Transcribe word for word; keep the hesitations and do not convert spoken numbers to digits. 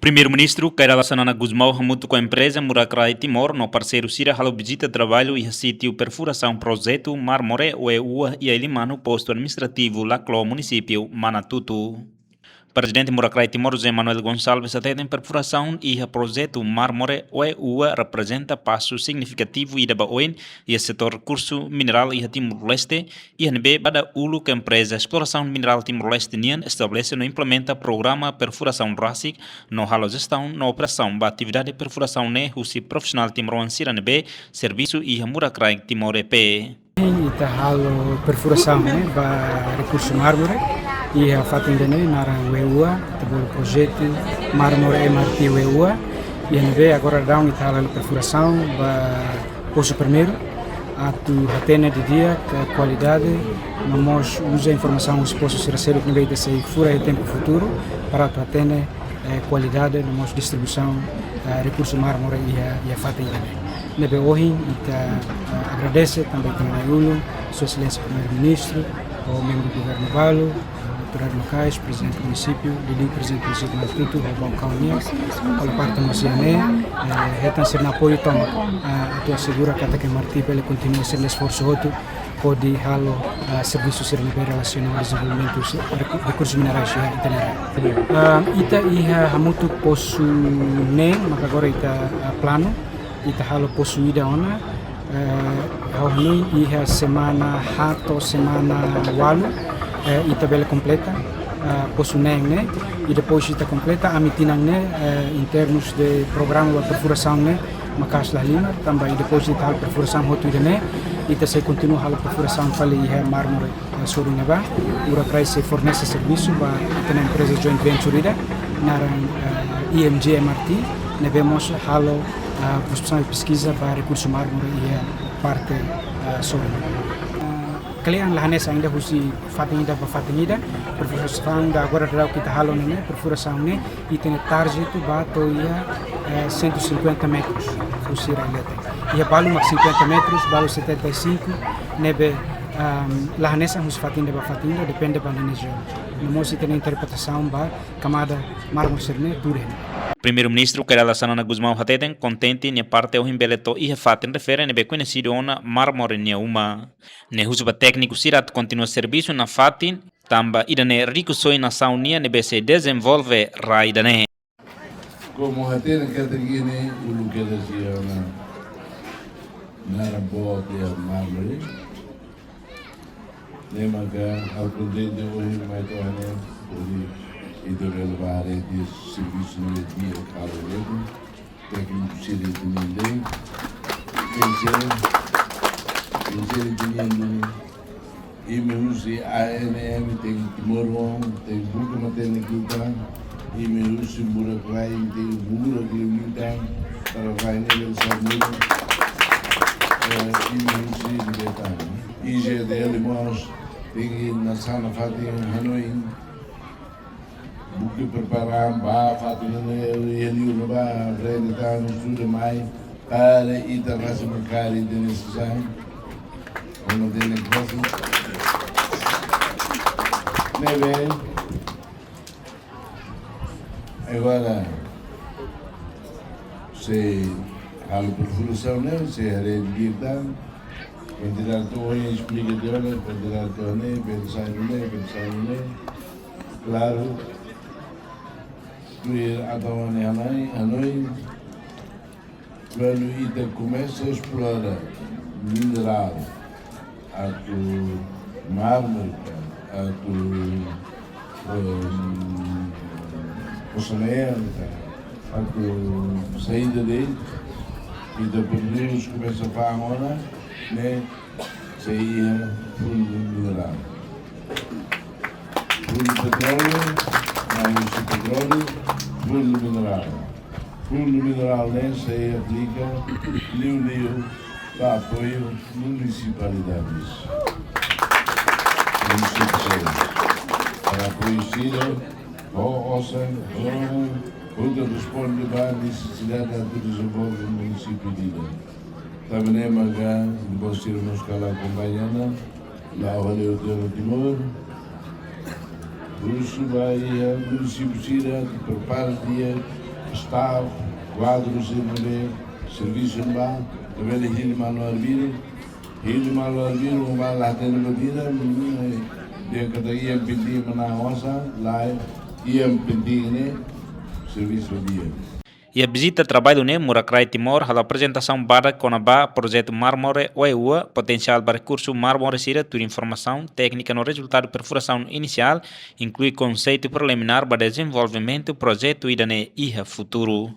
Primeiru-Ministru Kay Rala Xanana Gusmão hamutuk ho empreza Muracrai Timor no parseiru sira halo vizita traballu iha sítiu perfurasaun projetu Mármore Oe-Ua iha Ilimanu, postu administrativu Laclo, munisípiu Manatuto. Prezidente Muracrai Timor, José Manuel Gonçalves, hateten perfurasaun iha projetu Mármore Oe-Ua reprezenta pasu signifikativu ida ba oin iha setór rekursu minerál iha Timor-Leste, iha ne'ebé ba dahuluk empreza esplorasaun minerál Timor-Leste nian estabelese no implementa programa perfurasaun rasik no halo jestaun no operasaun ba atividade perfurasaun ne'e husi profisionál timoroan sira ne'ebé servisu iha Muracrai Timor E P. Ita halo perfurasaun ne'e ba rekursu mármore iha fatin ida-ne'e naran Oe-Ua, ita bolu projetu Mármore M R T Oe-Ua. Iha ne'ebé agora daudaun ita halo perfurasaun ba posu primeiru, atu hatene didi'ak kualidade, no mós uza informasaun husi posu sira seluk ne'ebé ita sei fura iha tempu futuru, para atu hatene, eh, kualidade no mós distribuisaun, eh, rekursu mármore iha, iha fatin ida-ne'e. Ne'ebé ohin ita, eh, agradese tanba ita-nia na'i-ulun, Sua Exelénsia Primeiru-Ministru, ho membru governu balu, autoridade lokais, prezidente munisípiu, liuliu prezidente munisípiu Manatuto, ho balkaun nian, halo parte mós iha ne'e, eh, hetan sira-nia apoiu tomak, eh, atu asegura katak M R T bele kontinua sira-nia esforsu hotu, hodi halo, eh, servisu sira ne'ebé relasiona ho dezenvolvimentu se-, reku-, rekursu minerais iha ita-nia rai. Eh, ita iha hamutuk posu neen, maka agora ita, eh, planu, ita halo posu ida ona, eh, ha'u hanoin iha semana haat to'o semana ualu, eh, ita bele kompleta, eh, posu neen ne'e, i depois ita kompleta, ami tinan ne'e, eh, em termos de programa ba perfurasaun ne'e, maka'as la halimar, tanba i depois ita halo perfurasaun hotu ida-ne'e, ita sei kontinua halo perfurasaun fali iha Mármore, eh, sorin ne'ebá, Muracrai sei fornese servisu ba ita-nia empreza joint venture ida, naran, eh, I M G M R T, ne'ebé mós halo, ah, prospesaun i peskiza ba rekursu mármore iha parte, ah, sorin. Ah, kle'an la hanesan ida husi fatin ida ba fatin ida, perfurasaun ida agora daudaun ita halo ne'e, perfurasaun ne'e, ita-nia target ba to'o iha, eh, cento e cinquenta metros husi rai leten. Iha balu mak cinquenta metros, balu setenta e cinco, ne'ebé, ahm, la hanesan husi fatin ida ba fatin ida, depende ba ninia jeólogu. No mós ita-nia interpretasaun ba kamada mármore sira-ne'e tuur iha ne'e. Primeiru-Ministru Kay Rala Xanana Gusmão hateten kontente nia parte ohin bele to'o iha fatin refere ne'ebé koñesidu ona Mármore nia uma. Ne'e husu ba tékniku sira atu kontinua servisu iha fatin, tanba ida-ne'e rikusoin nasaun nian ne'ebé sei dezenvolve rai ida-ne'e. Komu hatene katak ida-ne'e uluk kedas iha ona naran boot iha Mármore. Ne'e maka ha'u kontente ohin mai to'o ne'e, hodi ita bele bá haree servisu ne'e di'ak halo de'it. Tékniku sira ita-nian de'it. Pensei, pensei ita-nian duni. Imi husi A N M tenke timoroan, tenke buka matenek ita. Imi husi Muracrai tenke buka liu ita. Para rai ne'e bele sai muru. Eh, imi husi Libertador. I G D L mós, tenke nasaun nafatin hanoin. Buka prepara ba fatin ne'e, iha liur ne'ebá, frente tan, estuda mai, para ita rasik merkari ita-nia sasán. Komu ita-nia kosi. Ne'ebé, agora, sei halo perfurasaun ne'e, sei haree di'ak tan, kuantidade to'o ohin esplika tiha ona, kuantidade to'o ne'e, bele sai nune'e, bele sai nune'e. Klaru, tuir atu hanoin, hanoin, kuandu ita komesa esplora minerál, atu mármore, atu, ehm, posu neen, atu saida de'it, ita primeiru komesa fa'an ona, ne'e, sei iha fundu minerál. Fundu petróleu, maibé husi petróleu, fundu minerál. Fundu minerál ne'e sei aplika liuliu ba apoiu munisipalidades. Munisípiu sira. Para apoiu sira, ho osan, ho, hodi responde ba nesesidade atu dezenvolve munisípiu ida. Tanba ne'e maka, depois sira mós kala akompaña ona, la'o hale'u tiha ona Timor. Husu ba iha munisípiu sira atu prepara tiha Staff, kuadru sira ne'ebé servisu ba, ne'ebé hili malu arbiru, hili malu arbiru, ba la hatene ba vida, menina, dia kata iha penting mana osa, la iha penting ne'e, servisu dia. Iha vizita traballu ne'e, Muracrai Timor halo aprezentasaun badak kona-ba projetu Mármore Oe-Ua, potensiál ba rekursu mármore sira, tuir informasaun téknika no rezultadu perfurasaun inisiál, inklui konseitu preliminár ba dezenvolvimentu projetu ida-ne'e iha futuru.